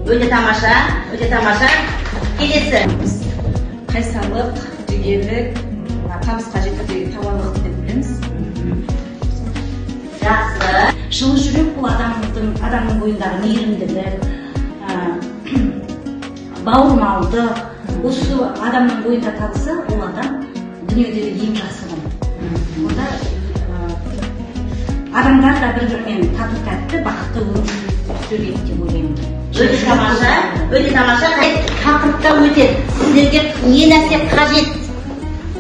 Өте тамаша, өте тамаша. Келесі. Біз қайсарлық, жігерлік, табысқа жету деген табандылық деп білеміз. Жақсы. Жылы жүрек бұл адамның бойындағы мейірімділік, бауырмалдық. Осы адамның бойында табылса, ол адам дүниедегі ең жақсы адам. Онда адамдар да бір-бірімен тату тәтті, бақытты өмір сүреді деп ойлаймын. Өте тамаша, өте тамаша. Қай тақырыпта өтеді? Сіздерге не нәрсе қажет?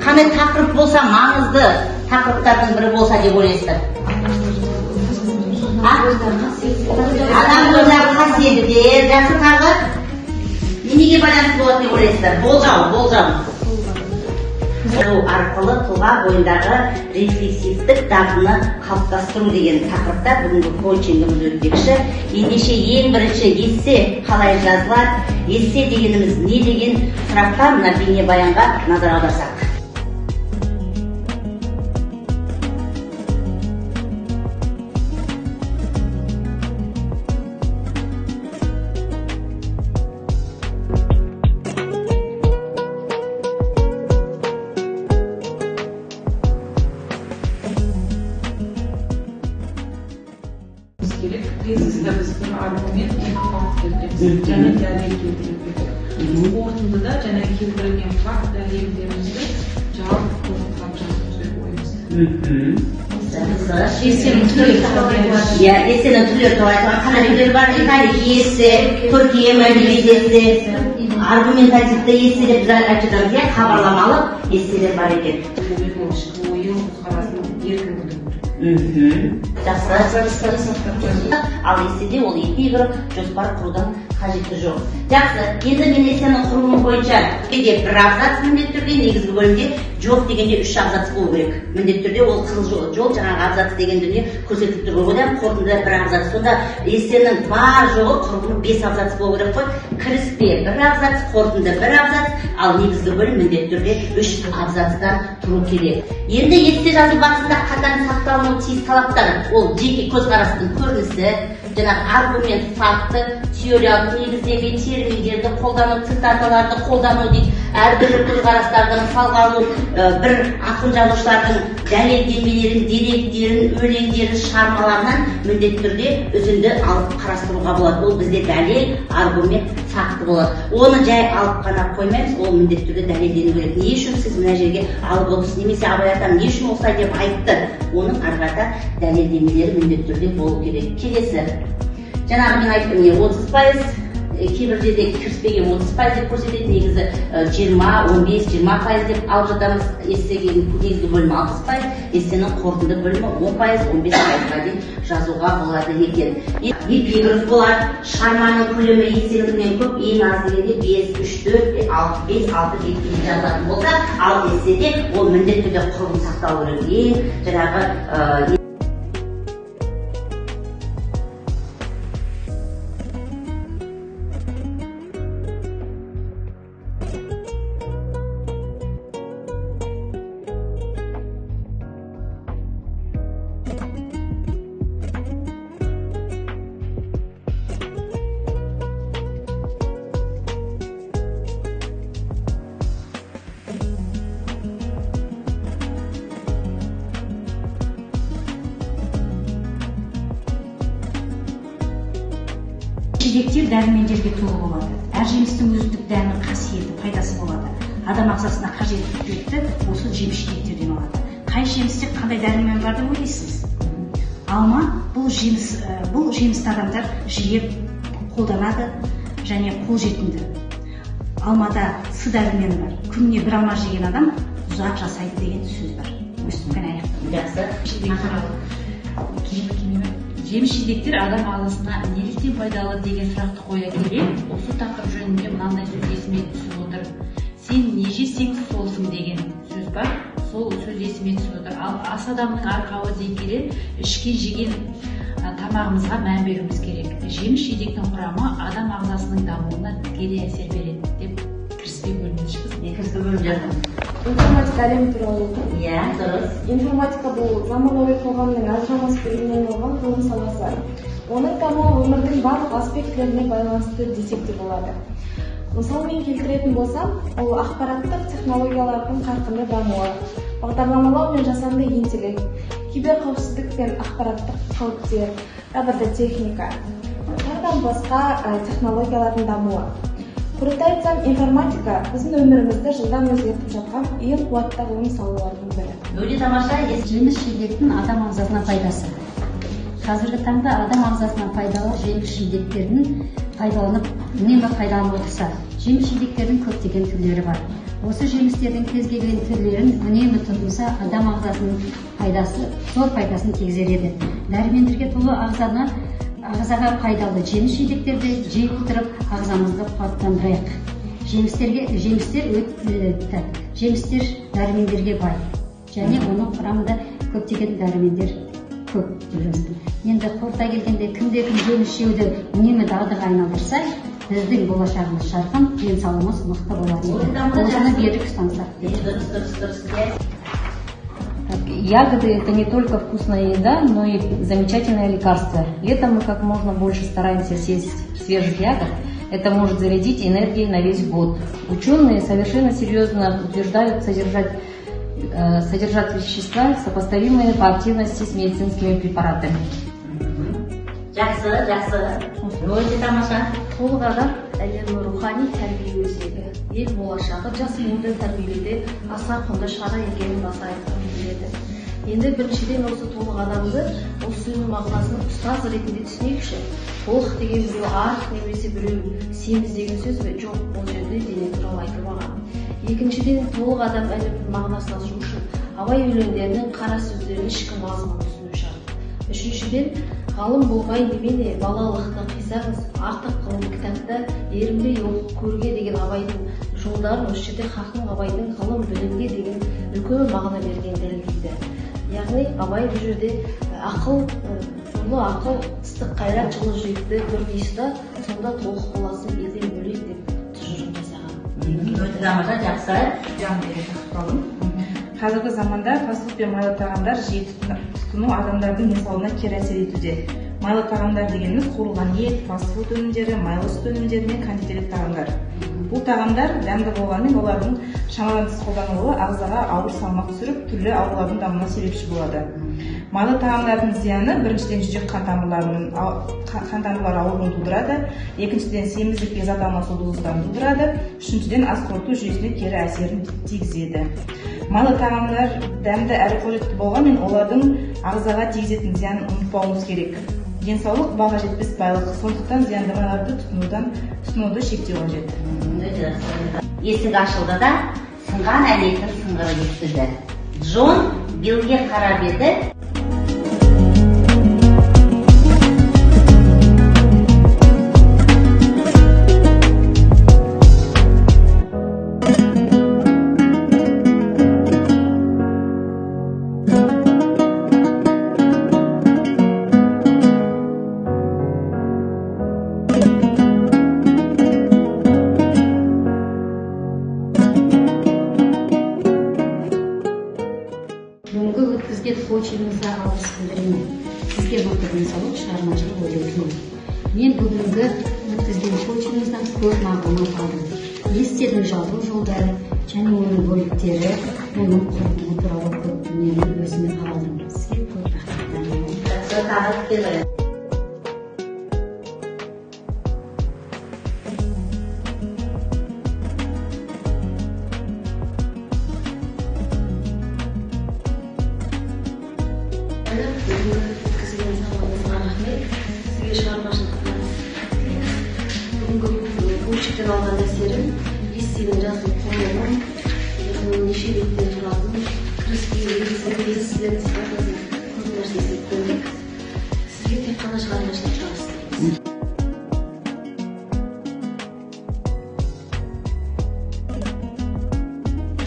Қандай тақырып болса маңызды тақырыптардың бірі болса деп ойлайсыздар? Адам бойындағы қасиеттер, жақсы, тағы неге байланысты болады деп ойлайсыздар? Болжау, болжау. Арқылы тұлға бойындағы рефлексивтік дағдыны қалыптастыру деген тақырыпта бүгінгі коучингіміз өтпекші. Ендеше ең бірінші эссе қалай жазылады, эссе дегеніміз не деген сұраққа мына бейнебаянға назар аударсақ. Керек. Тезисті біз бір аргумент, екі факт келтіреміз және дәлел келтіру керек. Қорытындыда және келтірілген факт дәлелдерімізді жалпы қорытындылап жазуымыз керек ойымызды. Жақсы. Эссенің түрлері туралы айтылады. Иә, эссенің түрлері туралы айтылған. Қандай түрлері бар? Тарихи эссе, көркем әдебиет эссе, аргументативті эссе деп біз айтып жатамыз, иә, хабарламалық эсселер бар екен. Өзінің ішкі ойын, көзқарасын еркін білу керек. Жақсы. Абзацтар сақтап жазу. Ал эсседе ол эпиграф, жоспар құрудың қажеті жоқ. Жақсы, енді мен эссенің құрылымы бойынша кейде бір абзац міндетті түрде, негізгі бөлімде жоқ дегенде 3 абзац болу керек. Міндетті түрде ол қызыл жол, жаңағы абзац деген дүние көрсетіліп тұр ғой. Одан қорытындыда бір абзац. Сонда эссенің бар жоғы құрылымы 5 абзац болу керек қой. Кіріспе бір абзац, қорытынды бір абзац, ал негізгі бөлім міндетті түрде 3 абзацтан тұру керек. Енді эссе жазу барысында қатаң сақталынуы тиіс талаптар, ол жеке көзқарастың көрінісі, жаңағы аргумент, факті, теориялық негіздеме, терминдерді қолдану, цитаталарды қолдану дейді, әртүрлі көзқарастарды мысалға алу, бір ақын жазушылардың дәлелдемелерін, деректерін, өлеңдерін, шығармаларынан міндетті түрде үзінді алып қарастыруға болады. Ол бізде дәлел, аргумент, факті болады. Оны жай алып қана қоймаймыз, ол міндетті түрде дәлелдену керек. Не үшін сіз мына жерге алып отырсыз, немесе Абай атам не үшін осылай деп айтты, оның ары қарата дәлелдемелері міндетті түрде болу керек. Келесі, жаңағы мен айттым, не 30%, кейбір жерде кіріспеге 30% деп көрсетеді, негізі 20, 15, 20% деп алып жатамыз. Эссеге негізгі бөлімі 60%, эссенің қорытынды бөлімі 10%, 15%-ға дейін жазуға болады екен. Эпиграф болады, шығарманың көлемі эссенікінен көп, ең аз дегенде 5, 3, 4, 6, 5, 6 бетке дейін жазылатын болса, ал эсседе ол міндетті түрде құрылым сақталу керек. Ең жаңағы Жидектер дәрумендерге толы болады. Әр жемістің өзіндік дәмі, қасиеті, пайдасы болады. Адам ағзасына қажетті қуатты осы жеміс жидектерден алады. Қай жемісте қандай дәрумен бар деп ойлайсыз? Алма бұл жемісті адамдар жиі қолданады және қолжетімді. Алмада С дәрумені бар. Күніне бір алма жеген адам ұзақ жасайды деген сөз бар. Өстіп қана аяқтадым. Жақсы. Жеміс жидектер адам ағзасына неліктен пайдалы деген сұрақты қоя келе, осы тақырып жөнінде мынандай сөз есіме түсіп отыр. Сен не жесең солсың деген сөз бар, сол сөз есіме түсіп отыр. Ал ас адамның арқауы дей келе, ішкен жеген тамағымызға мән беруіміз керек. Жеміс жидектің құрамы адам ағзасының дамуына тікелей әсер береді деп кіріспе бөлімді шығыз. Кіріспе бөлім жаздым. Информатика әлемі туралы оқу. Иә, дұрыс. Информатика бұл заманауи қоғамның ажырамас бөлігіне айналған ғылым саласы. Оның дамуы өмірдің барлық аспектілеріне байланысты десек те болады. Мысалмен келтіретін болсам, ол ақпараттық технологиялардың қарқынды дамуы, бағдарламалау мен жасанды интеллект, киберқауіпсіздік пен ақпараттық қауіптер, робототехника, тағы басқа технологиялардың дамуы. Қорыта айтсам, информатика біздің өмірімізді жылдам өзгертіп жатқан ең қуатты ғылым салаларының бірі. Өте тамаша. Жеміс жидектің адам ағзасына пайдасы. Қазіргі таңда адам ағзасына пайдалы жеміс жидектердің пайдаланып, үнемі пайдаланып отырса, жеміс жидектердің көптеген түрлері бар. Осы жемістердің кез келген түрлерін үнемі тұтынса, адам ағзасының пайдасы, зор пайдасын тигізер еді. Дәрумендерге толы ағзаға пайдалы жеміс жидектерді жей отырып, ағзамызды қуаттандырайық. Жемістер дәрумендерге бай және оның құрамында көптеген дәрумендер көп деп жаздым. Енді қорыта келгенде, кімде-кім жеміс жеуді үнемі дағдыға айналдырса, біздің болашағымыз жарқын, денсаулығымыз мықты болар еді. Осыны берік ұстансақ деп. Дұрыс, дұрыс, дұрыс. Иә. Ягоды – это не только вкусная еда, но и замечательное лекарство. Летом мы как можно больше стараемся съесть свежих ягод. Это может зарядить энергией на весь год. Ученые совершенно серьезно утверждают содержать вещества, сопоставимые по активности с медицинскими препаратами. Жақсы, жақсы. Өте тамаша. Толық адам әлемі рухани тәрбие өзегі. Ел болашағы жас буынды тәрбиелеуде аса құнды шара екенін баса айтқым келеді. Енді біріншіден осы толық адамды, осы сөздің мағынасын ұстаз ретінде түсінейікші. Толық деген біреу арық немесе біреу семіз деген сөз бе? Жоқ, бұл жерде дене туралы айтылмаған. Екіншіден, толық адам әлемінің мағынасын ашу үшін Абай өлеңдерінің қара сөздерінің ішкі мазмұнын түсіну шарт. Үшіншіден, ғалым болмай немене балалықты қисаңыз, артық ғылым кітапта ерінбей оқып көруге деген Абайдың жолдарын осы жерде хақым Абайдың ғылым білімге деген үлкен мағына бергенін дәлелдейді. Яғни Абай бұл жерде ақыл, ұлы ақыл, ыстық қайрат, жылы жүректі көрдей ұста, сонда толық боласың елден бөлек деп тұжырым жасаған. Өте тамаша, жақсы. Жан деген тақырып алдым. Қазіргі заманда фастфуд пен майлы тағамдар жиі тұтыну адамдардың денсаулығына кері әсер етуде. Майлы тағамдар дегеніміз қуырылған ет, фастфуд өнімдері, майлы сүт өнімдері мен кондитерлік тағамдар. Бұл тағамдар дәмді болғанымен олардың шамадан тыс қолданылуы ағзаға ауыр салмақ түсіріп, түрлі аурулардың дамуына себепші болады. Майлы тағамдардың зияны біріншіден жүрек қан тамырлары ауруын тудырады, екіншіден семіздікке зат алмасу бұзылыстарын тудырады, үшіншіден ас қорыту жүйесіне кері әсерін тигізеді. Майлы тағамдар дәмді әрі қолжетімді болғанмен олардың ағзаға тигізетін зиянын ұмытпауымыз керек. Денсаулық баға жетпес байлық, сондықтан зиянды майларды тұтынуды шектеу қажет. Өте жақсы. Есік ашылды да, сынған әйнектің сыңғыры естілді. Джон Биллге қарап еді. Бүгінгі өткізген коучингіңізге алғыс білдіремін. Сізге мықты денсаулық, шығармашылық өлең тілеймін. Мен бүгінгі өткізген коучингіңізден көп мағлұмат алдым. Эссенің жазу жолдары және оның бөліктері, оның құрылымы туралы көп дүниені өзіме алдым. Сізге көп рахмет. Жақсы, тағы келіңіз. Бүгінгі өткізген сабағыңызға рахмет. Сізге шығармашылық табыс тілеймін. Бүгінгі коучингтен алған әсерім эссенің жазу құрылымын, яғни неше беттен тұратынын, кіріспе, тезистердің сипатын көп нәрсесін көрдік. Сізге тек қана шығармашылық табыс тілейміз.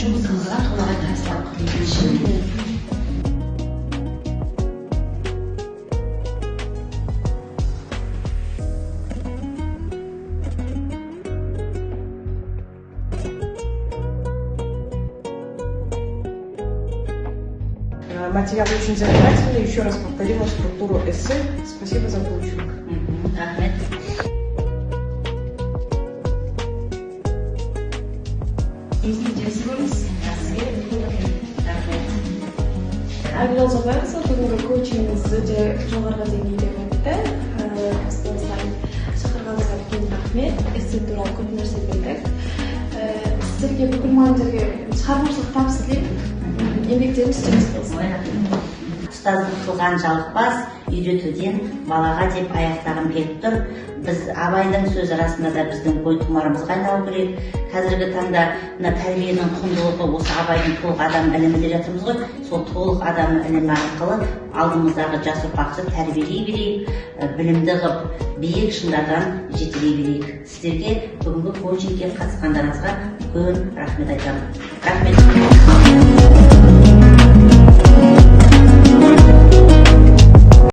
Жұмысыңызға толағай табыстар тілеймін. Материал очень занимательный. Еще раз повторила структуру эссе. Спасибо за коучинг. Рахмет. Өзіңізді жақсы көріңіз. Рахмет. Айгүл Олжабайқызы, бүгінгі коучингіңіз өте жоғарғы деңгейде өтті. Кәсіпқой осылай шақырғаныңызға үлкен рахмет. Эссе туралы көп нәрсе білдік. Сіздерге, бүкіл мұғалімдерге шығармашылық табыс тілеймін. Еңбектеріңіз жемісті болсын. Ой, рахмет. Ұстаздық қылған жалықпас, үйретуден балаға деп аяқтағым келіп тұр. Біз Абайдың сөзі расында да біздің бойтұмарымызға айналу керек. Қазіргі таңда мына тәрбиенің құндылығы осы Абайдың толық адам ілімі деп жатырмыз ғой. Сол толық адам ілімі арқылы алдымыздағы жас ұрпақты тәрбиелей берейік, білімді қылып, биік шыңдардан жетелей берейік. Сіздерге бүгінгі коучингке қатысқандарыңызға үлкен рахмет айтамын. Рахмет.